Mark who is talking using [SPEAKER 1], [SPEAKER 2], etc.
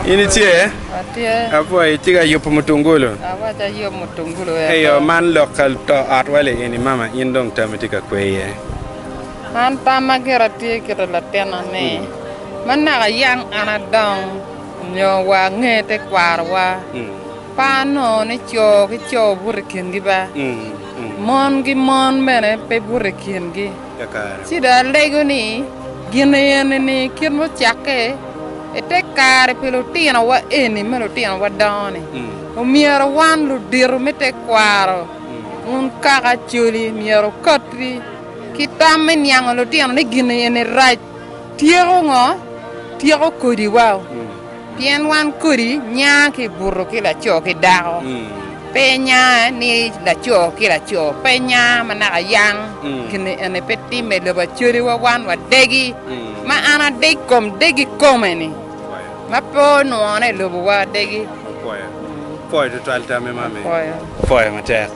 [SPEAKER 1] In itye?
[SPEAKER 2] Atye.
[SPEAKER 1] Apwoyo, itye ka yubo mutungulu?
[SPEAKER 2] Awaco ayub mutungulu ento.
[SPEAKER 1] Eyo, man lok ka to ot wali eni mama in dong tami tye ka kwe iye.
[SPEAKER 2] An tamma gira tye kite latinna ni ma naka yang an adong nyo wa ange tekwarowa pe anongo ni co ki co buto i kingi ba, mon ki mon bene pe buto i kingi. Ci dong alego ni gin eni-ni kit ma ocakke i te kare pi lutinowa eni ma lutinowa dongo-ni, omyero wan ludito me tekwaro, wun kaka Acholi myero wukatti ki tam me niango lutino ni gin eni rac tyeko ngo? Tyeko kodiwa. Pien wan kodi nya ki i buto ki laco ki dako, pe nya ni laco ki laco, pe nya ma naka yang gin eni pe timme i lobo Acholi wa wan wadegi ma an adeg kom degi kome ni ma pe onwone i lobo wa adegi.
[SPEAKER 1] Apwoyo tutwal tammi mami. Apwoyo matek.